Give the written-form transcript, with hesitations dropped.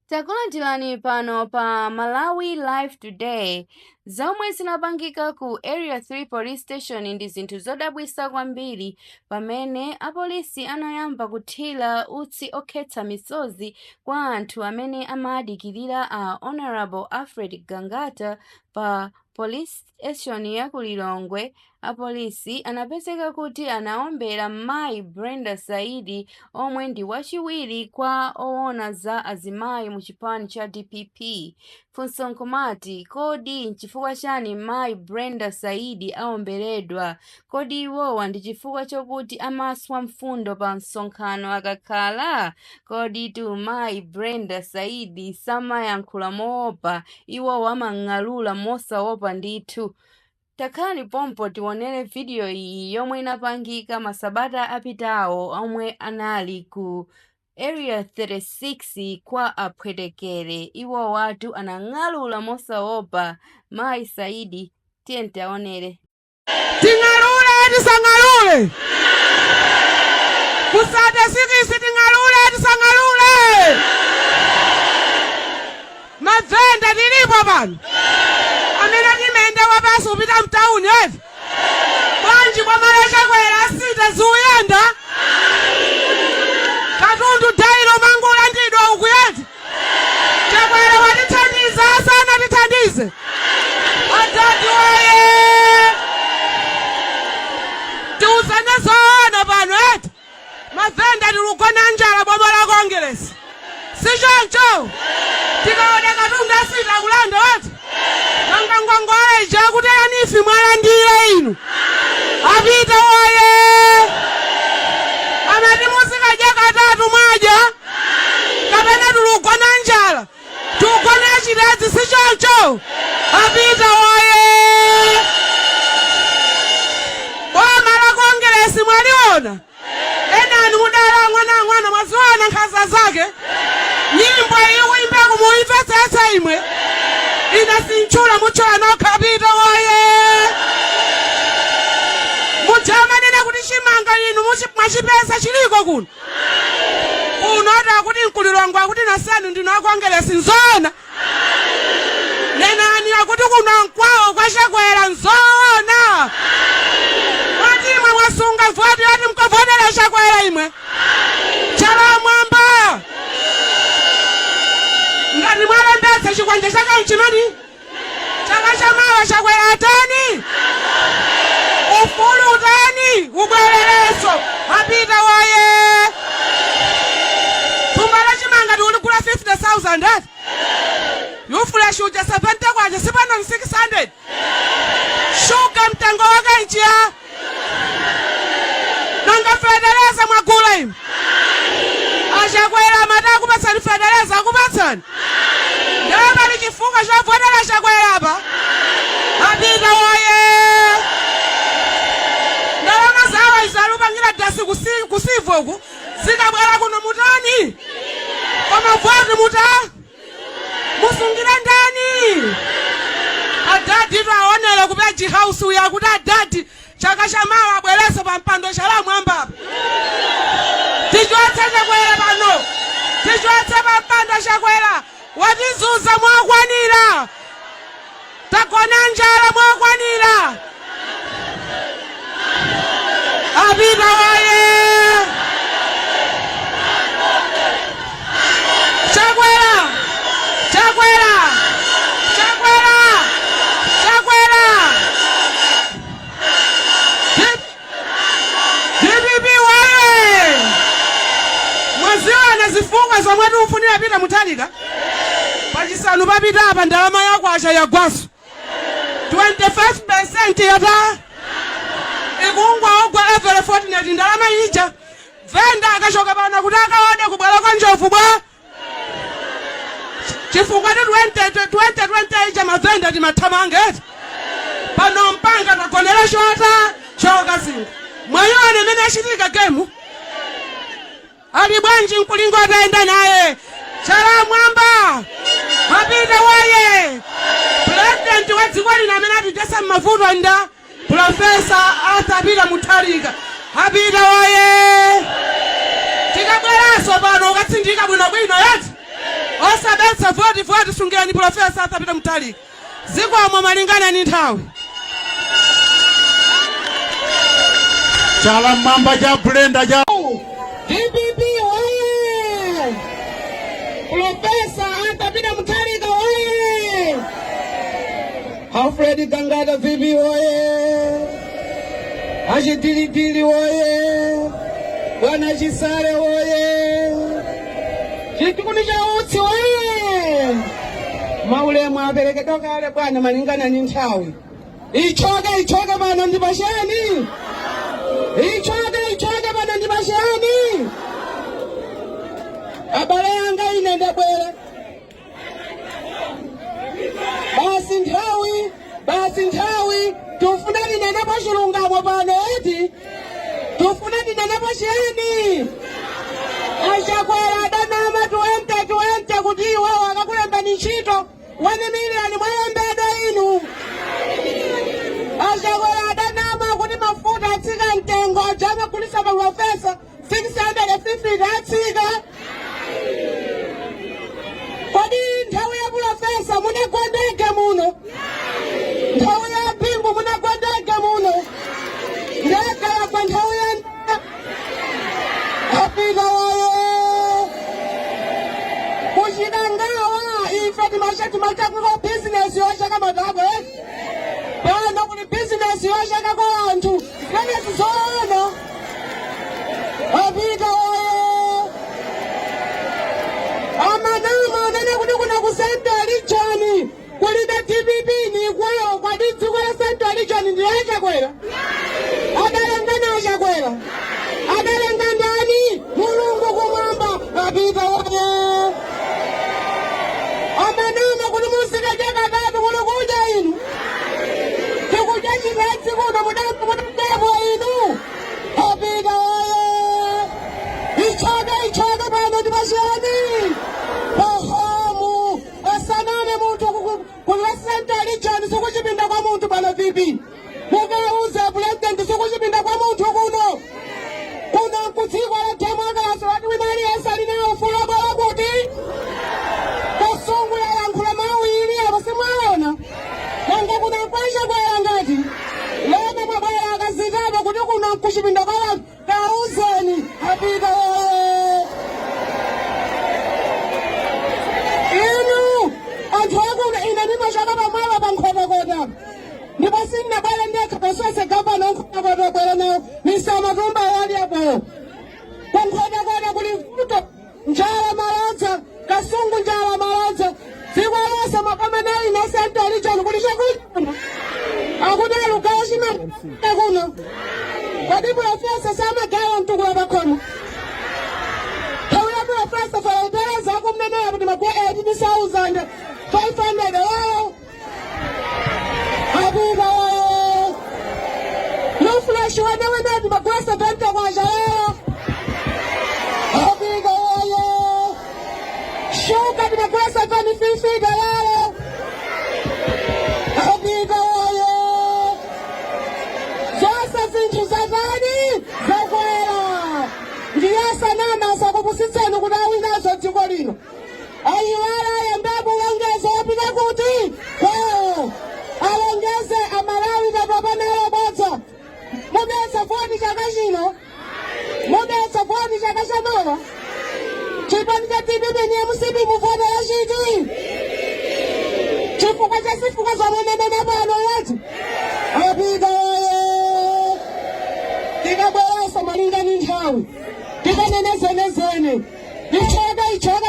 Takulandirani pano pa Malawi Live Today. Zomwe zinapangika ku Area 3 Police Station ndi zinthu zodabwitsa kwambiri pamene apolisi anayamba kuthira utsi okhetsa misozi kwa anthu amene amadikirira a Honorable Alfred Gangata pa Police Station ya ku Lilongwe. Apolisi anapezeka kuti anaombera mayi Brenda Saidi, omwe ndi wachiwiri kwa owona za azimayi mu chipani cha DPP. Funso nkumati, kodi nchifukwa chani mayi Brenda Saidi aomberedwa? Kodi iwowa ndi chifukwa chokuti amaswa mfundo pa msonkhano akakhala? Kodi tu mayi Brenda Saidi samayankhula moopa, iwowa amang'alula mosaopa ndithu. Takhalani pompo tionere vidiyo iyi yomwe inapangika masabata apitawo omwe anali ku Area 36 kwa Aphwetekere. Iwowatu anang'alula mosaopa mayi Saidi. Tiye tiaonere. Ting'alule, tisang'alule? Ku 36 ting'alule, tisang'alule? Mavenda tilipo pano amene timayenda wapansi kupita mtawuni, eti? Bwanji boma la Chakwera, asita ziuyenda katundu daily mangulandidwa uku, eti? Chakwera watithandiza, sanatithandize? Adadi waye! Tiuzane zoona pano, eti? Mavenda tilugona njala boma la Kongeresi, si choncho? Tikaona katundu asita kulanda, eti? Nanga ngongole ija kuti ya NEEF mwalandira inu? Apita waye! Amati muzikadya katatu, mwadya kapena tulugona njala? Tugona chitedzi, si choncho? Apita waye! Boma la Kongeresi mwaliona? Enani mudala ang'onoang'ono, mwaziona nkhanza zake? Nyimbo iyi uimbeku muimvetsetsa imwe. Ine sintchula, mutchula nokha. Apita waye! Mujamanena kuti chimanga inu mwachipeza chiliko kuno kuno, ati akuti nkulilongwe, akuti nasanu ndinu akongeresi, nzoona? Nenani, akuti kuno nkwawo kwaChakwera, nzoona? Mwati imwe mwasunga voti yoti mukavotera Chakwera imwe? Chala mwamba ngati mwalembetsa. Chikwanja chake nchimani? Chaka chamawa Chakwera atani? Ufulu utani? Ubwerereso. Apita waye! Thumba la chimanga tikuligula 50,000, ati? Ufresh uja 70 kwacha, sipano 600. Shuga mtengo wake nchiya? Nanga fetereza mwagula imi? Achakwera amati akupatsani fetereza, akupatsani? Ndiye pali chifukwa chovotera Chakwera apa. Apita woye! Ndalama zawo izo alupangira dasi ku Civo uku, zikabwera kuno mutani? Koma voti muta musungira ndani? Adadi aonere ku Page House uyu, akuti adadi chaka chamawa abwereso pa mpando. Chala mwambapa, tichotse Chakwera pano, tichotse pa mpando Chakwera. Watizunza mwakwanira, tagona njala mwakwanira. Apita waye! Chakwera, Chakwera, Chakwera, Chakwera! DPP waye! Mwaziwana zifukwa zomwe tikufunira Peter Mutharika? Pachisanu papita apa ndalama yakwacha yagwaso 25% yata ikungwa ogwa every fortnight ndalama ija. Venda akachoka pano kuti akaone kubwera kwa njovu bwa chifukwa ti 20 2020 ija mavenda timathamanga, eti? Pano mpanga tagonera chota chokazinga. Mwayiona imene achitika gemu ali bwanji? Mkulingo atayenda naye. Chala mwamba, apita waye! Purezidenti wa dziko lino amene atichotsa m'mavuto nda Professor Arthur Peter Mutharika. Apita waye! Tikabweranso pano ukatsindika bwinobwino, eti? Osabera. Mubetsa voti, voti sungirani Professor Arthur Peter Mutharika. Zikomo malingana ndi nthawi. Chala mmwamba cha Brenda cha DPP oye! Professor Arthur Peter Mutharika oye! Alfred Gangata VP oye! Achidilidili oye! Bwana Chisale oye! Chikuni cha utsi oye! Maulemu aperekedwa kale bwana malingana ndi nthawi. Ichoke, ichoke pano ndi pachani? Ichoke, ichoke pano ndi pachani? Abale anga, ine ndabwera basi nthawi, basi nthawi. Tufuna tinenepo chilungamo pano eti? Tufuna tinenepo chiyani? Achakwera adanama 2020 kuti iwowo akakulembani ntchito 1 million, mwalembedwa inu? Achakwera adanama kuti mafuta atsika mtengo, aja amagulisa pa Professor 650 atsika. Kodi nthawi ya Professor munagwa ndege muno? Nthawi ya Bingu munagwa ndege muno? Ndege yagwa nthawi ya Apita wayo kuchikangawa. Ife timachakiko bizinesi yochaka matabwa eh? Pano kuli bizinesi yochaka kwa anthu, zimenezi zoona? Apita wayo. Amanama amene kuti kuna ku Central Region kulibe DPP ni kwawo. Kwadi dziko la Central Region ndi achakwera? Adalenga na achakwera? Adalenga ndani? Mulungu kumwamba. Apita waye. Amanama kuti muzikadya katatu, kuli kudya inu? Tikudya chimedzi kuno, mudambo inu. Apita waye. Ichoke, ichoke pano ndi pachiyani? Pahomu. Asaname munthu kula Central Region sikuchipinda kwa munthu pano. VP, mukauze president, sikuchipinda kwa munthu kuno. Kuno nkudziko la democracy, wati wina aliyense ali nawo ufulu wabwera kuti kasungu yayankhula mawu ili apo, simwaona? Nanga kuno nkwachakwera ngati lero mwabwera akazitapo kuti kuno nkuchipinda kwa wanthu? Kauzeni. Apita woye. Inu anthu akuno, ine ndimachaka pamwala pa Nkhotakota, ndipo sindinabwere ndekha. Pasose gavana Nkhotakota bwera nawo Mr. Matumba ali apoyo. Kunkhotakota kuli vuto, njala malodza. Kasungu njala malodza. Dziko lonse maboma ina Central Region kuli chakudya? Akuti alugawa chimanga kuno. Kodi Professor samagawa mtukula pakhomo? Nthawi ya Professor fertilizer akumneneya kuti magwa 18,500 wawo. Apita wayo. Lufresh weneweneti magwa 70 kwacha lero. Apita wayo. Shuga timagwa 750 lero. Apita wayo. Zonse zinthu zatani? Zakwera. Ndiye sanama, asakupusitseni kuti awinazo dziko lino. Ayiwala, ayambapo ulongezo wapita kuti kwawo. Alongeze Amalawi, tatopa nalo bodza. Mubetsa voti chaka chino? Mubetsa voti chaka chamawa? Chipani cha DPP ni MCP, muvotera chiti? Chifukwa cha zifukwa zomwe nenena pano yati apita wayo. Tikabweranso malinga ni nthawi, tikanene zenezene. Ichoke, ichoke.